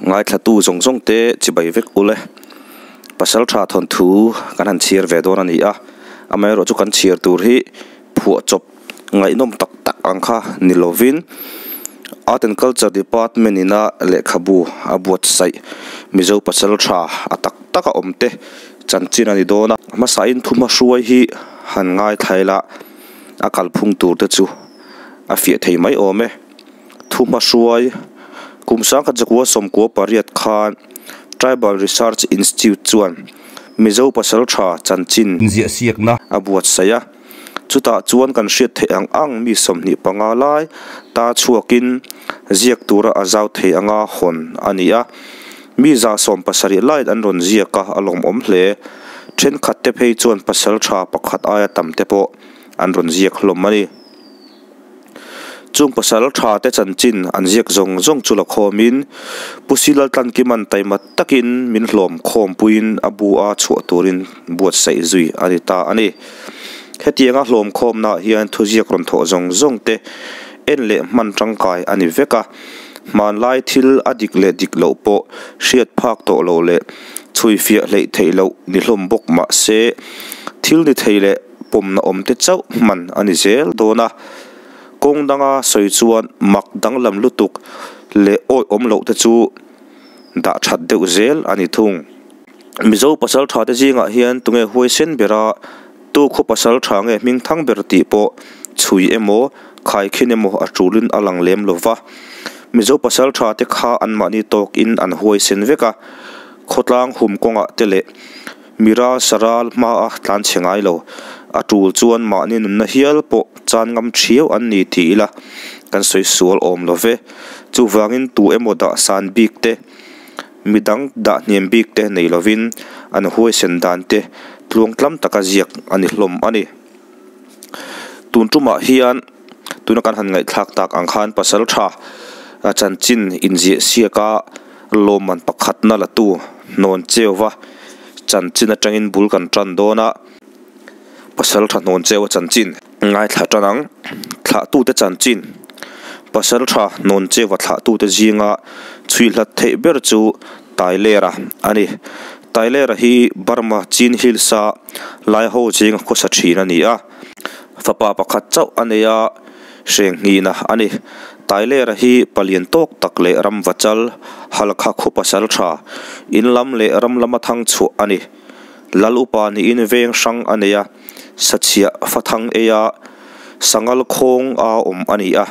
Ngaithlatu zawng zawng te chibai vek ule. Pasaltha thawnthu kan han chhiar ve dawn a ni a, amaherawh chu kan chhiar tur hi phuahchawp ngaihnawm tak tak ang kha ni lovin Art and Culture Department ina lehkhabu a buatsaih Mizo pasaltha a tak tak a awm te chanchin a ni dawn a. Hmasain thuhmahruai hi han ngaithla ila a kalphung tur te chu a fiah thei mai awm e. Thuhmahruai, Kum sangkhat zakua 98 khan Tribal Research Institute chuan Mizo pasaltha chanchin Ziahsiakna. a buatsaih a. Chutah chuan kan hriat theih ang ang mi 25 lai ta chhuakin ziak tura a zau thei anga hawn a ni a. Mi 170 laiin an rawn ziak a, a lawmawm hle. Thenkhat te phei chuan pasaltha pakhat aia tam te pawh an rawn ziak hlawm a ni. Chung pasal tha te chanchin an ziak zawng zawng chu la khawmin Pu Silaltlankima'n taima takin min hlawm khawmpuiin a bu a chhuah turin buatsaih zui a ni ta a ni. Hetianga hlawm khawmnaah hian thuziak rawn thawh zawng zawng te en leh hman tangkai a ni vek a, hmanlai thil a dik leh dik loh pawh hriat phak tawh loh leh chhuifiah hleih theih loh ni hlawm bawk mah se thil ni thei leh pawmna awm te chauh hman a ni zel dawn a, kawng danga sawi chuan mak danglam lutuk leh awih awm loh te chu dah that deuh zel a ni thung. Mizo pasal tha te zingah hian tunge huaisen bera tu khaw pasal tha nge hming thang ber tih pawh chhui emaw khaikhin emaw a tulin a lang lem lo va. Mizo pasal tha te kha anmahni tawkin an huaisen vek a, khawtlang hum kawngah te leh Mira saral hmaa tlan chhe ngai lo. A tul chuan mahni nunna hial pawh chan ngam thiau an ni ti ila kan sawi sual awm lo ve. Chuvangin tu emaw dah san bik te, midang dah hniam bik te nei lovin an huaisen dan te tluangtlam taka ziak a ni hlawm a ni. Tun tumah hian tuna kan han ngaihthlak tak ang khan pasaltha chanchin inziah siaka lawmman pakhatna la tu hnawn cheuva chanchin atangin bul kan tan dawn a, pasaltha hnawn cheuva chanchin ngaithla tan ang. Thlahtute chanchin pasaltha hnawn cheuva thlahtute zinga chhui hlat theih ber chu Tailera a ni. Tailera hi Burma Chin Hills a Laiho zinga khawsa thin a ni a, fapa pakhat chauh a nei a, Hrenghina a ni. Tailera hi palian tawk tak leh ram vachal, Halkha khaw pasal tha, in lam leh ram lama thang chhuah a ni. Lal upa niin veng hrang a nei a, sachhiah fathang ei a, sangal khawng a awm a ni a.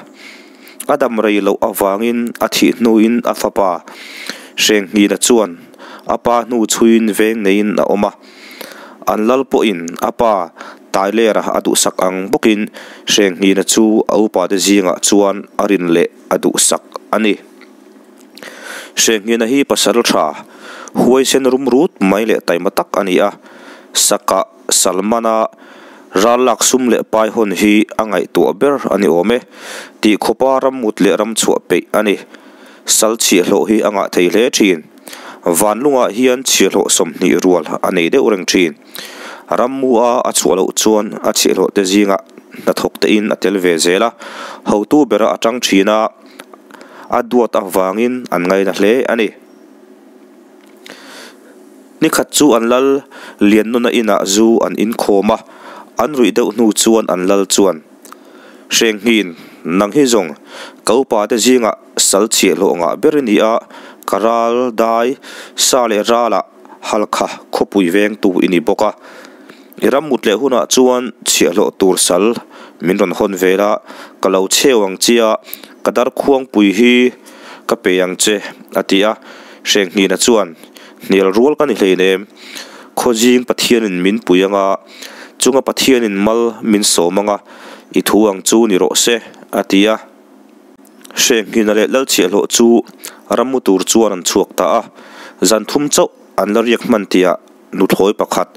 A dam rei loh avangin a thih hnuin a fapa Hrenghina chuan a pa hnu chhuiin veng neiin a awm a. An lal pawhin a pa Tailera a duhsak ang bawkin Hrenghina chu a upate zingah chuan a rin leh a duhsak a ni. Hrenghina hi pasal tha, huaisen rum rut mai leh taima tak a ni a. Sakah Salmana ral lak sum leh pai hawn hi a ngaihtuah ber a ni awm e tih khawpa rammut leh ram chhuah peih a ni. Sal chhiahhlawh hi a ngah thei hle thin. Vanlungah hian chhiahhlawh 20 rual a nei deuh reng thin. Rammua a chhuah loh chuan a chhiahhlawh te zingah hnathawk tein a tel ve zel a, hotu bera a tang thin a, a duat avangin an ngaina hle a ni. Ni khat chu an lal Liannuna inah zu an inkhawm a, an ruih deuh hnu chuan an lal chuan, Hrenghin, nang hi zawng ka upa te zingah sal chhiahhlawh ngah ber i ni a, ka ral dai sa leh ralah Halkha khawpui vengtu i ni bawk a. I ram mut leh hunah chuan chhiahhlawh tur sal min rawn hawn vel a, ka lo chheu ang che a, ka darkhuangpui hi ka pe ang che, a ti a. Hrenghina chuan, Hnial rual ka ni hleinem, Khawzing Pathianin min pui ang a, chunga Pathianin mal min sawm ang a, i thu ang chu ni rawh se, a ti a. Hrenghina leh Lalchhiahhlawh chu rammu tur chuan an chhuak ta a, zan thum chauh an la riak hman tihah nuthlawi pakhat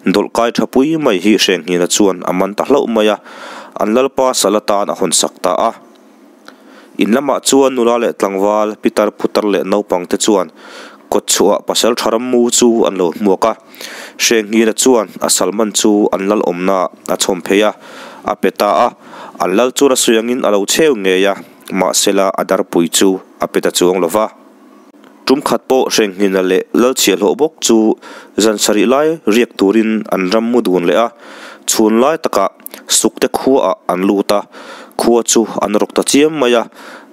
dawlh kai tha pui mai hi Hrenghina chuan a man ta hlauh mai a, an lalpa sal atan a hawn sak ta a. In lamah chuan nula leh tlangval, pitar putar leh naupang te chuan kawtchhuah pasal tha rammu chu an lo hmuak a. Hrenghina chuan a salman chu an lal awmna a chhawm phei a, a pe ta a. An lal chuan a sawi angin a lo cheu ngei a, mahsela a darpui chu a pe ta chuang lo va. Tum khat pawh Hrenghina leh Lalchhiahhlawh bawk chu zan sarih lai riak turin an ram mu dun leh a, chhun lai takah Sukte khuaah an lut a, khua chu an rawk ta chiam mai a,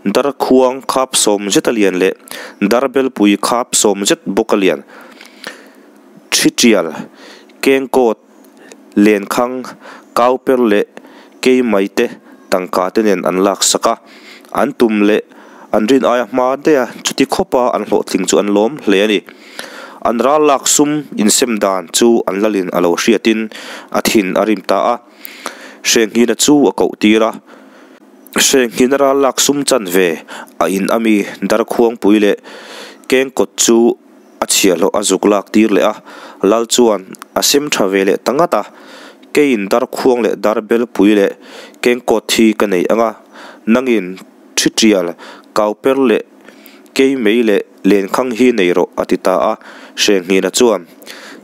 Darkhuang khap sawm zet a lian leh Darbelpui khap sawm zet bawk a lian. Thi tial, kengkawt, lenkhang, kauper leh keimai te tangka te nen an lak sak a, an tum leh an rin aia hma daih a, chuti khawpa an hlawhtling chu an lawm hle a ni. An ral lak sum insem dan chu an lalin a lo hriatin a thin a rim ta a, Hrenghina chu a koh tir a. Hrenghina ral lak sum chanve a in ami Darkhuangpui leh Kengkawt chu A chhiahhlawh a zuk lak tir leh a, Lal chuan a sem tha ve leh ta ngat a, Keiin dar khuang leh dar belpui leh kengkawt hi ka nei ang a, nangin thi tial, kau per leh kei mei leh lenkhang hi nei rawh a ti ta a, Hrenghina chuan,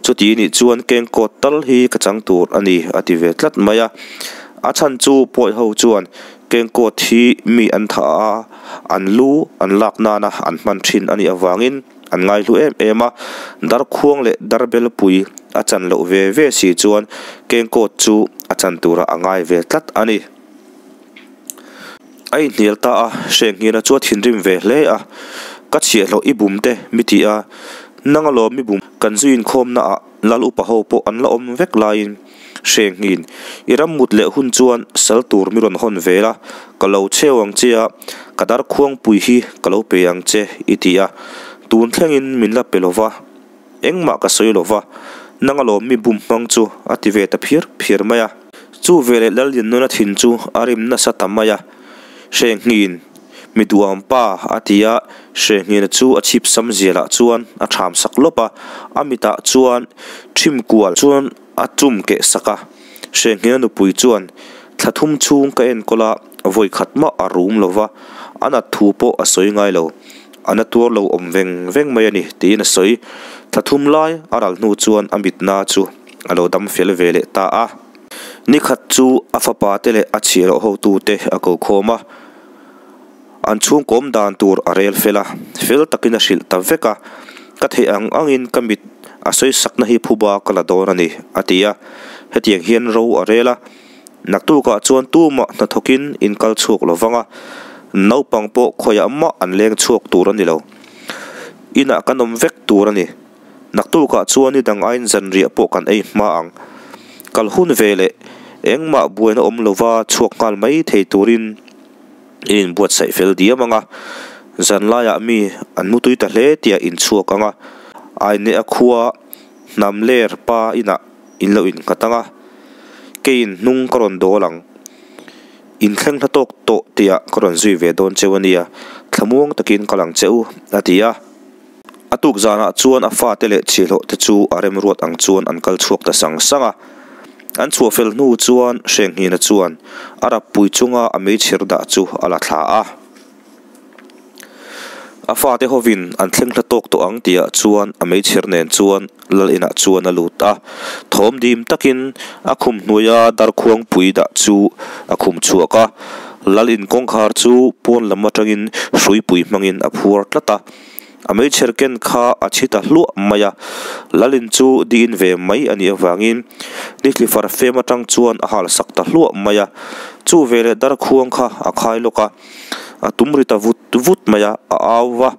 Chuti nih chuan kengkawt tal hi ka chang tur a ni a ti ve tlat mai a, a chhan chu pawi ho chuan kengkawt hi mi an thah a, an lu an lak nana an hman thin a nih avangin, An ngaihlu em em a, Darkhuang leh Darbelpui a chan loh ve ve si chuan Kengkawt chu a chan turah a ngai ve tlat a ni. A inhnial ta a, Hrenghina chu a thinrim ve hle a, Ka chhiahhlawh i bum te mi ti a, nang alawm i bum kan zu inkhawmna ah Lal upa ho pawh an la awm vek laiin Hrenghin, i ram mut leh hun chuan sal tur mi rawn hawn vel a, ka lo cheu ang che a, ka dar khuangpui hi ka lo pe ang che i ti a, tun thlengin min la pe lo va, engmah ka sawi lo va, nang alawm mi bum hmang chu a ti ve ta phiar phiar mai a. Chu veleh Lalliannuna thin chu a rim nasa ta mai a. Hrenghin, mi duham pa, a ti a, Hrenghina chu a chhip sam zialah chuan a ṭham sak lawp a, a mitah chuan ṭhim kual chuan a chum keh sak a. Hrenghina nupui chuan, Thla thum chhung ka enkawl a, vawi khat mah a rum lo va, a nat thu pawh a sawi ngai lo. A na tuar lo awm veng veng mai a ni, tiin a sawi. Thla thum lai a ral hnu chuan a mitna chu a lo dam fel ve leh ta a. Ni khat chu a fapa te leh a chhiahloh hotute a ko khawm a, an chhungkawm dan tur a rel fel a, fel takin a hrilh ta vek a, Ka theih ang angin ka mit a sawisakna hi phuba ka la dawn a ni, a ti a. Hetiang hian ro a rel a, Naktukah chuan tumah hnathawkin in kal chhuak lo vang a, naupang pawh khawiah mah an leng chhuak tur a ni lo. Inah kan awm vek tur a ni. Naktukah chuan ni dang aiin zanriah pawh kan ei hma ang. Kal hun ve leh engmah buaina awm lova chhuak nghal mai thei turin in inbuatsaih fel diam ang a, zan laiah mi an mutui ta hle tih a inchhuak ang a, Aineha khua hnam ler pa inah in lo innghat ang a, keiin hnung ka rawn dawl ang. Inthleng hla tawk tawh tihah ka rawn zui ve dawn cheu a nia, thlamuang takin kal ang che u, a ti a. A tuk zanah chuan a fate leh chhiahhlawh te chu a remruat ang chuan an kal chhuak ta sang sang a. An chhuah fel hnu chuan Hrenghina chuan a rappui chunga a meichher dah chu a la thla a. A fate hovin an thleng hla tawk tawh ang tihah chuan a meichher nen chuan lal inah chuan a lut a. Thawm dim takin a khum hnuaia darkhuangpui dah chu a khum chhuak a. Lal in kawngkhar chu pawn lam atangin hruipui hmangin a phuar tlat a. A meichher ken kha a chhi ta hluah mai a, Lalin chu diin ve mai a nih avangin nithli far fem atang chuan a hal sak ta hluah mai a, chu veleh darkhuang kha a khai lawk a, a tum ri ta vut vut mai a, a au va,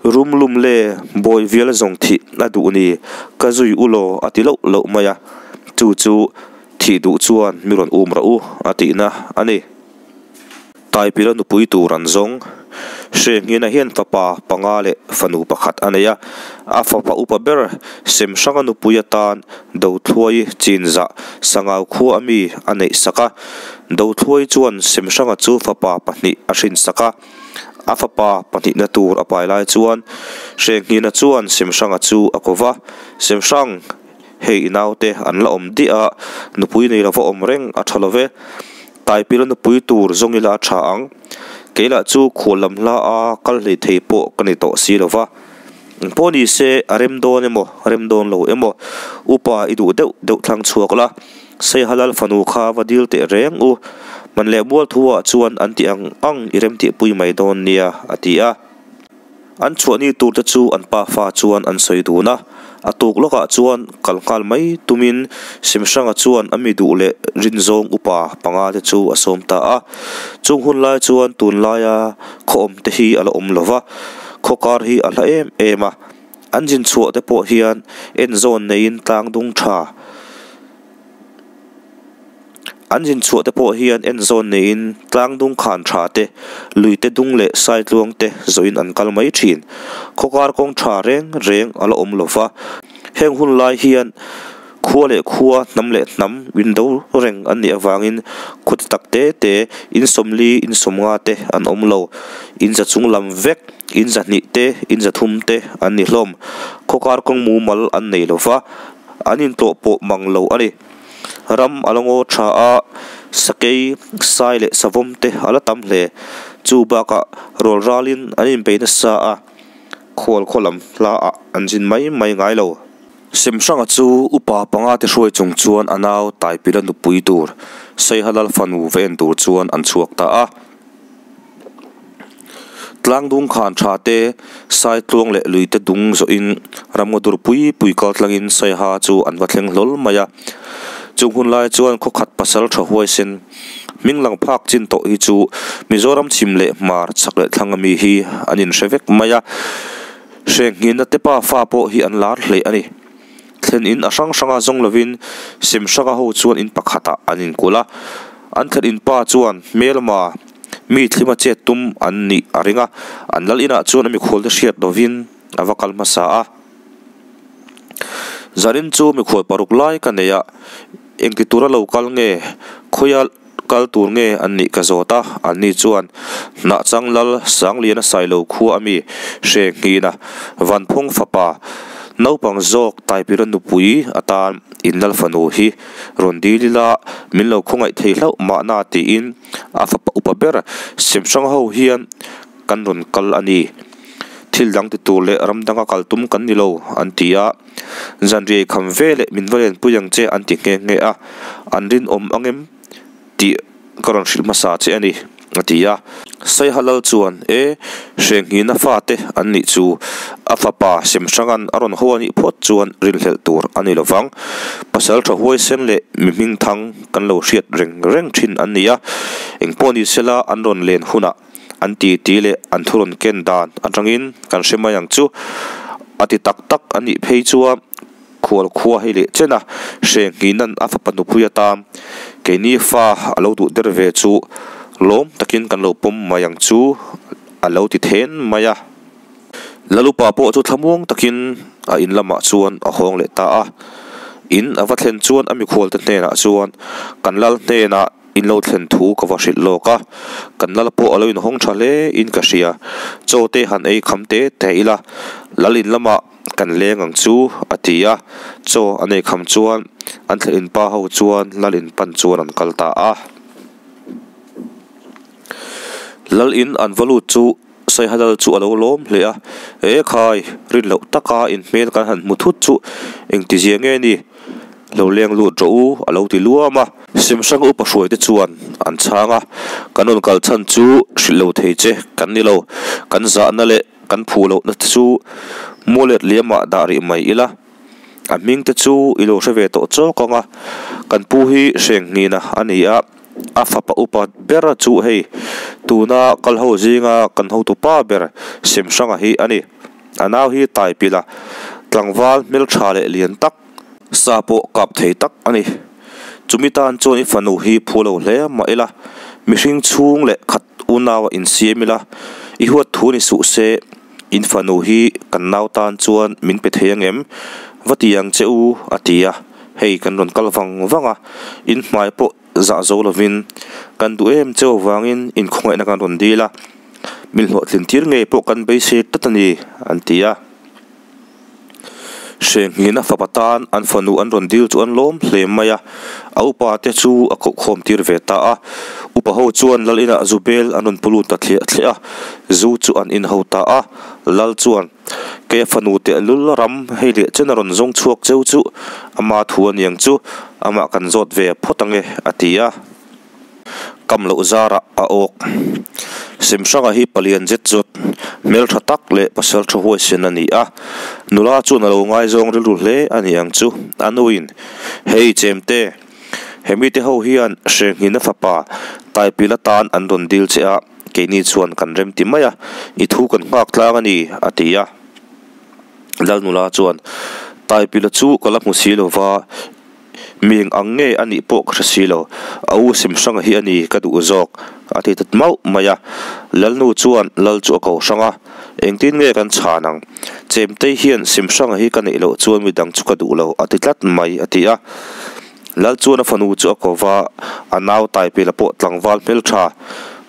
Rum lum le, bawi vial zawng thih a duh ni, ka zui u law a ti loh loh mai a, chu chu thih duh chuan mi rawn um rawh u a tihna a ni. Taipila nupui tur an zawng. Hrenghina hian fapa panga leh fanu pakhat a nei a, a fapa upa ber Semhranga nupui atan Dothluai Chinzah Sangau khua a mi a neih sak a. Dothluai chuan Semhranga chu fapa pahnih a hrinsak a, a fapa pahnihna tur a pai lai chuan Hrenghina chuan Semhranga chu a ko va, Semhrang! Hei i naute an la awm diah a, nupui nei lova awm reng a tha lo ve. Taipila nupui tur zawng ila a tha ang. Kei lah chu khual lam hla a kal hlei thei pawh ka ni tawh si lo va. Engpawh ni se a rem dawn emaw, rem dawn lo emaw, upa i duh deuh deuh thlang chhuak la. Seihalal fanu kha va dil teh reng u. Man leh mual thu ah chuan an ti ang ang i rem tihpui mai dawn nia, a ti a. An chhuah ni tur te chu an pafa chuan an sawi dun a, a tuk lawkah chuan kal nghal mai tumin Simhranga chuan a mi duh leh rinzawng upa panga te chu a sawm ta a. Chung hun lai chuan tunlaia khaw awm te hi a la awm lo va, khaw kar hi a hla em em a. An zin chhuah te pawh hian en zawn neiin tlang dung tha. An zin chhuah te pawh hian en zawn neiin tlang dung khan tha te, lui te dung leh saitluang te zawhin an kal mai thin. Khawkar kawng tha reng reng a la awm lo va. Heng hun lai hian khua leh khua, hnam leh hnam indo reng an nih avangin khaw ti tak te te, in sawmli, in sawmnga te an awm lo. In za chung lam vek, in zahnih te, in zathum te an ni hlawm. Khawkar kawng mumal an nei lo va, an intlawh pawh mang lo a ni. Ram a la ngaw tha a, sakei, sai leh savawm te a la tam hle. Chu bakah rawl ralin an inbei nasa a, khual khaw lam hlaah an zin mai mai ngai lo. Semhranga chu upa panga te hruai chung chuan a nau Taipila nupui tur Saihalal fanu va en tur chuan an chhuak ta a. Tlangdung khan tha te, Saitluang leh lui te dung zawhin ramngaw dur pui pui kal tlangin Saiha chu an va thleng hlawl mai a. Chung hun lai chuan khawkhat pasal tha huaisen hming lang phak chin tawh hi chu Mizoram chhim leh hmar chhak leh thlang ami hi an inhre vek mai a. Hrenghina te pa fa pawh hi an lar hle a ni. Thlen in a hrang hranga zawng lovin Semhranga ho chuan in pakhatah an inkulh a. An thlen in pa chuan hmelma mi thlima chet tum an nih a ring a, an lal inah chuan a mikhualte hriat lovin a va kal hmasa a. Zanin chu mikhual paruk lai ka nei a, engti tura lo kal nge, khawia Kal tur nge an nih ka zawt a, anni chuan Hnahchang Lal Sangliana Sailo khua a mi hre nghin a, Vanphawng fapa naupang zawk Taipira nupui atan in Lal fanu hi rawn dil ila min lo khawngaih thei hlauh mahna tiin a fapa upa ber Semhrang ho hian kan rawn kal a ni. Thil dang ti tur leh ram danga kal tum kan ni lo an ti a, Zanriai kham ve leh min va lenpui ang che an ti nghe nghe a, an rinawm ang em tih ka rawn hrilh hmasa che a ni, a ti a. Saihalal chuan, E, Hrenghina fate an nih chu, a fapa Semhranga'n a rawn haw a nih phawt chuan rinhlelh tur a ni lovang. Pasal tha huaisen leh mi hmingthang kan lo hriat reng reng thin an ni a, engpawh ni sela an rawn len hunah An titi leh an thurawn ken dan atangin kan hre mai ang chu. A ti tak tak a nih phei chuan khual khua hei leh chen a, Hrenghina'n a fapa nupui atan keini fa a lo duh der ve chu lawm takin kan lo pawm mai ang chu a lo ti then mai a. Lalupa pawh chu thlamuang takin a in lamah chuan a hawng leh ta a. In a va thlen chuan a mikhualte hnenah chuan kan lal hnenah In lo thlen thu ka va hrilh lawk a, kan lal pawh a lo inhawng tha hle in ka hria. Chaw te han ei kham te te ila, lal in lamah kan leng ang chu a ti a. Chaw an ei kham chuan an thlen in pa ho chuan lal in pan chuan an kal ta a. Lal in an va lut chu Saihalal chu a lo lawm hle a, E khai, rin loh taka in hmel kan han hmu thut chu engtizia nge ni? Lo leng lut rawh u, a lo ti luam a. Simhrang upa hruaite chuan an chhang a, Kan rawn kal chhan chu hrilh lo thei che kan ni lo, kan zahna leh kan phu lohna te chu mualet liamah dah rih mai ila, a hming te chu i lo hre ve tawh chawk ang a, kan pu hi Hrenghina a ni a. A fapa upa ber chu hei tuna kal ho zinga kan hotu pa ber Semhranga hi a ni. A nau hi Taipila tlangval hmeltha leh lian tak, sa pawh kap thei tak a ni. Chumi tan chuan i fanu hi phu lo hle mah ila, mihring chhung leh khat unaua insiam ila, i huat thu ni suh se, in fanu hi kan nau tan chuan min pe thei ang em? Va ti ang che u, a ti a. Hei kan rawn kal vang vang a, in hmai pawh zah zo lovin kan duh em cheu avangin inkhawngaihna kan rawn dil a, min hlawhtlin tir ngei pawh kan beisei tlat a ni, an ti a. Hrenghina fapa tan an fanu an rawn dil chu an lawm hle mai a, a upa te chu a kohkhawm tir ve ta a. Upa ho chuan lal inah zu bel an rawn pu lut ta thliah thliah a, zu chu an inho ta a, lal chuan, Kei a fanu tehlul ram hei leh chen a rawn zawng chhuak cheu chu ama thu a niang chu amah kan zawt ve phawt ange a ti a. Kam loh zarah a awk. Semhranga hi palian zet zawt, hmeltha tak leh pasal tha huaisen a ni a. Nula chuan a lo ngaizawng rilru hle a ni ang chu. A nuin, Hei Chemte, he mite ho hian Hrenghina fapa Taipil atan an rawn dil che a, keini chuan kan remti mai a, i thu kan nghak tlang a ni, a ti a. Lal nula chuan, Taipila chu ka la hmu si lo va, Mi eng ang nge a nih pawh ka hre si lo, a u Simhranga hi a ni ka duh zawk, a ti ta mauh mai a. Lalnu chuan Lal chu a ko hrang a, Engtin nge kan chhan ang? Chemtei hian Simhranga hi ka neih loh chuan midang chu ka duh lo, a ti tlat mai, a ti a. Lal chuan a fanu chu a ko va, a nau Taipela pawh tlangval hmeltha,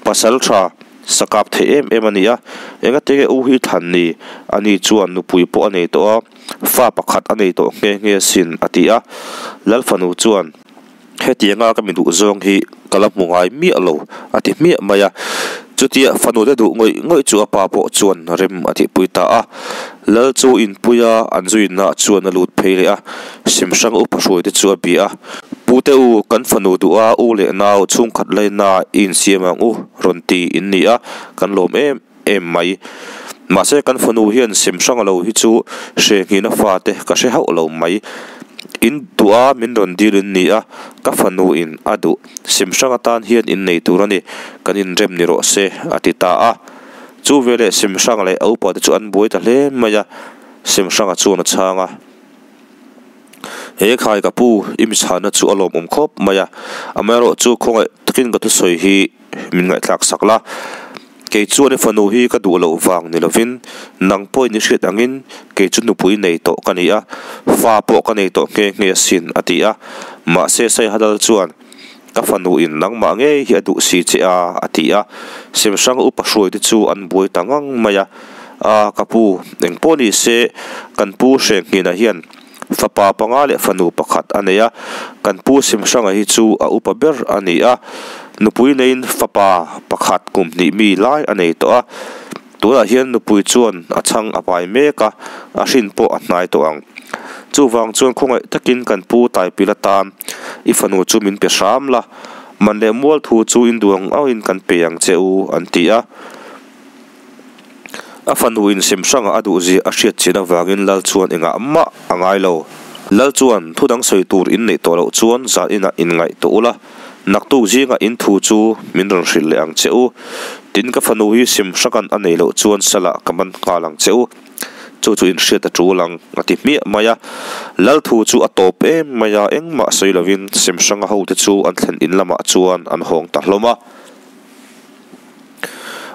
pasal tha, Sa kap thei em em a ni a, engate nge u hi thlan ni? Ani chuan nupui pawh a nei tawh a, fa pakhat a nei tawh nghe nghe asin, a ti a. Lal fanu chuan, Hetianga ka mi duh zawng hi ka la hmu ngai miah lo, a ti hmiah mai a. Chutia fanu te duh ngawih ngawih chu a pa pawh chuan rem a tihpui ta a. Lal chu inpuia an zuinna chuan a lut phei leh a, Simhrang upa hruaite chu a bia a. Pute u, kan fanu duh a, u leh nau chhungkhat laina i insiam ang u, rawn ti in ni a, kan lawm em em mai. Mahse kan fanu hian sem hrang lo hi chu hre nghina fate ka hre hauh lo mai. In duh a min rawn dil in ni a, ka fanu in a duh. Sem hrang atan hian in nei tur a ni, kan inrem ni rawh se, a ti ta a. Chu veleh sem hrang leh a upate chu an buai ta hle mai a, sem hranga chuan a chhang a. He khai ka pu, i mi chhahna chu a lawmawm khawp mai a, amaherawh chu khawngaih takin ka thusawi hi min ngaihthlak sak la. Kei chuan i fanu hi ka duh loh vang ni lovin nang pawhin i hriat angin kei chu nupui nei tawh ka ni a, fa pawh ka nei tawh nghe nghe asin a ti a. Mahse Saihadal chuan ka fanu in nangmah ngei hi a duh si che a a ti a. Semhrang upa hruaite chu an buai ta ngang mai a. A, ka pu, eng pawh ni se, kan pu Hrenghina hian fapa panga leh fanu pakhat a nei a, kan pu Simhranga hi chu a upa ber a ni a, nupui neiin fapa pakhat kum hnih mi lai a nei tawh a, tunah hian nupui chuan a chhang a pai mek a, a hrin pawh a hnai tawh ang. Chuvang chuan khawngaih takin kan pu Taipila tan i fanu chu min pe hram la, man leh mual thu chu induang auhin kan pe ang che u, an ti a. A fanu in sem hrangah a duh zia a hriat chian avangin Lal chuan engah mah a ngai lo. Lal chuan thu dang sawi tur in neih tawh loh chuan zan inah in ngaih tawh ula, naktuk zingah in thu chu min rawn hrilh leh ang che u. Tin ka fanu hi sem hrangan a neih loh chuan salah ka man nghal ang che u. Chu chu in hriat a tul ang a ti hmiah mai a. Lal thu chu a tawp em mai a, engmah sawi lovin sem hranga hote chu an thlen in lamah chuan an hawng ta hlawm a.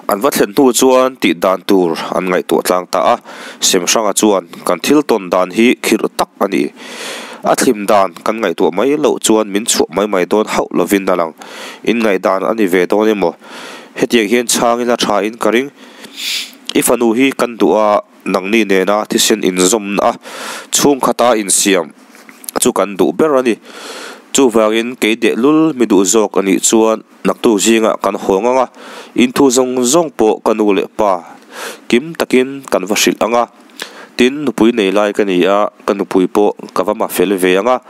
An va thlen hnu chuan tih dan tur an ngaihtuah tlang ta a, Semhranga chuan kan thil tawn dan hi khirh tak a ni. A thlim dan kan ngaihtuah mai loh chuan min chhuah mai mai dawn hauh lovin a lang. In ngaihdan a ni ve dawn emaw? Hetiang hian chhang ila tha in ka ring. I fanu hi kan duh a, nangni nena thisen inzawmna a chhungkhata insiam chu kan duh ber a ni. Chuvangin kei deh lul mi duh zawk a nih chuan. Naktuk zingah kan hawng ang a, inthu zawng zawng pawh ka nu leh pa kim takin kan va hrilh ang a. Tin, nupui nei lai ka ni a, ka nupui pawh ka va ma fel ve ang a.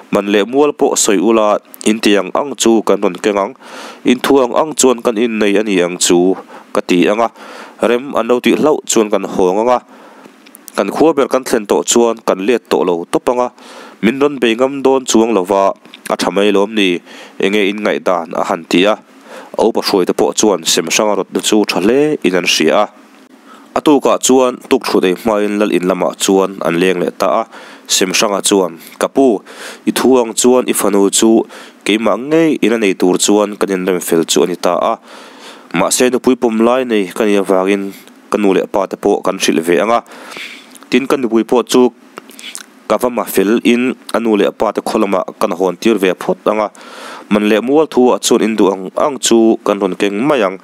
Man leh mual pawh sawi ula, inti ang ang chu kan rawn keng ang. Inthu ang ang chuan kan innei a ni ang chu ka ti ang a. Rem an lo tih hlauh chuan kan hawng ang a. Kan khua ber kan thlen tawh chuan kan let tawh lo tawp ang a, min rawn bei ngam dawn chuang lo va, a tha mai lawm ni, enge in ngaihdan a han ti a. A upa hruaite pawh chuan sem hranga rawtna chu tha hle in an hria a. A tukah chuan tukthut ei hmain lal in lamah chuan an leng leh ta a, sem hranga chuan, Ka pu, i thu ang chuan i fanu chu keimah ngei in a nei tur chuan kan inrem fel chu a ni ta a, mahse nupui pawm lai nei ka nih avangin Ka nu leh pa te pawh kan hrilh ve ang a, tin ka nupui pawh chu ka va ma fel in a nu leh pa te khaw lamah kan hawn tir ve phawt ang a, man leh mual thu ah chuan in duh ang ang chu kan rawn keng mai ang,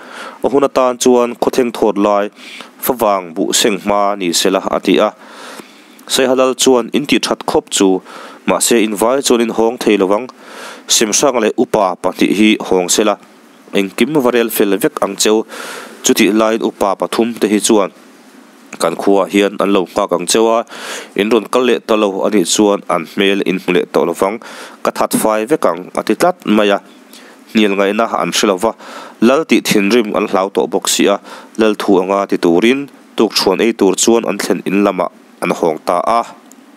a hun atan chuan khawthleng thawt lai favang buh seng hma ni sela a ti a. Saihalal chuan in tih that khawp chu mahse in vai chuan in hawng thei lovang, Semhrang leh upa pahnih hi hawng sela. Engkim va rel fel vek ang cheu. Chutih laiin upa pathum te hi chuan kan khuaah hian an lo nghak ang cheu a, in rawn kal leh ta lo a nih chuan an hmel in hmu leh tawh lovang, ka that fai vek ang a ti tlat mai a. Hnial ngaihna an hre lo va, lal tih thinrim an hlau tawh bawk si a, lal thu anga ti turin tukṭhuan ei tur chuan an thlen in lamah an hawng ta a.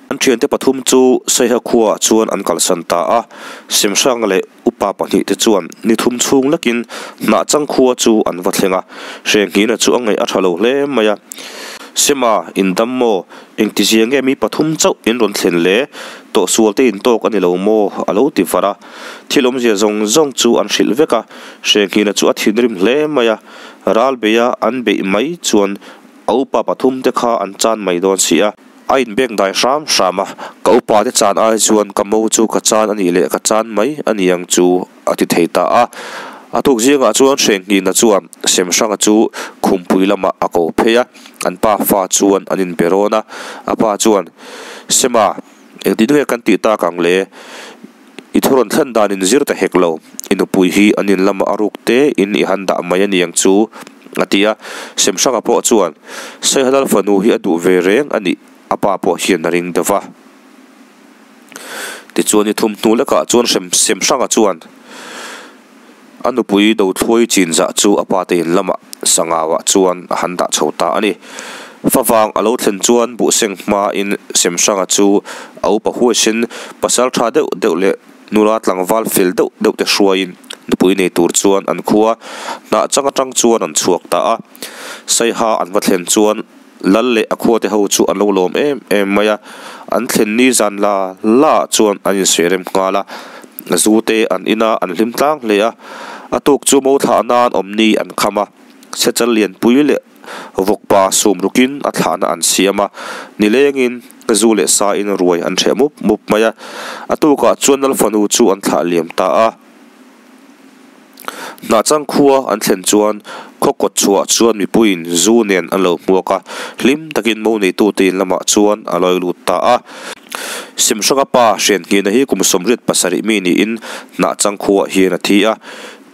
An ṭhiante pathum chu Saiha khuaah chuan an kalsan ta a, Semhranga leh upa pahnihte chuan ni thum chhung lekin Hnahchang khua chu an va thleng a, Hrenghina chu a ngaih a ṭha lo hle mai a. Sema, in dam maw? Engtizia nge mi pathum chauh in rawn thlen le? Tawhsual te in tawk a ni lo maw? A lo ti var a. Thil awmzia zawng zawng chu an hrilh vek a, Hrenghina chu a thinrim hle mai a. Ral beia an beih mai chuan a upa pathum te kha an chan mai dawn si a. A inbeng dai hram hram a, Ka upa te chan ai chuan ka mo chu ka chan a nih leh ka chan mai a ni ang chu, a ti thei ta a. A tuk zingah chuan Hrenghina chuan Semhranga chu khumpui lamah a ko phei a, an pa fa chuan an inbe rawn a. A pa chuan, Sema, engtin nge kan tih tak ang le? I thu rawn thlen dan in zir ta hek lo, i nupui hi an in lamah a ruk te in i han dah mai a niang chu, a ti a. Semhranga pawh chuan, Saihalal fanu hi a duh ve reng a nih, a pa pawh hian a ring deuh va. Tichuan i thum hnu lekah chuan Semhranga chuan a nupui Dothluai chinzah chu a pa te in lamah Sangauah chuan a han dah chho ta a ni. Favang a lo thlen chuan buhseng hmain Semhranga chu a upa huaisin pasal tha deuh deuh leh nula tlangval fel deuh deuh te hruaiin nupui nei tur chuan an khua hnah chang atang chuan an chhuak ta a. Saiha an va thlen chuan Lal leh a khuate ho chu an lo lawm em em mai a, an thlen ni zan la la ah chuan an insawi rem nghal a, zu te an in a, an hlim tlang hle a, a tuk chu mo thlah nan awmni an kham a, sechal lianpui leh vawkpa sum rukin a thlahna an siam a, nilengin zu leh sa in ruai an hreh mup mup mai a, a tukah chuan Lal fanu chu an thlah liam ta a. Hnahchang khua an thlen chuan khaw kawt chhuah chuan mipuiin zu nen an lo hmuak a, hlim takin mo neitute in lamah chuan a lawi lut ta a. Simhranga pa Hrianghina hi kum 87 mi niin Hnahchang khuaah hian a thi a,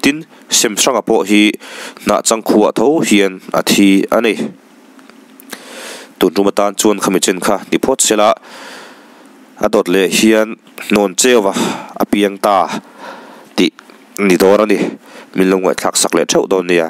tin Simhranga pawh hi Hnahchang khuaah tho hian a thi a ni. Tun tum atan chuan khami chen kha ni phawt sela a dawt leh hian hnawn cheu a a piang ta tih ni dawn a ni. Min lo ngaihthlak sak leh theuh dawn nia.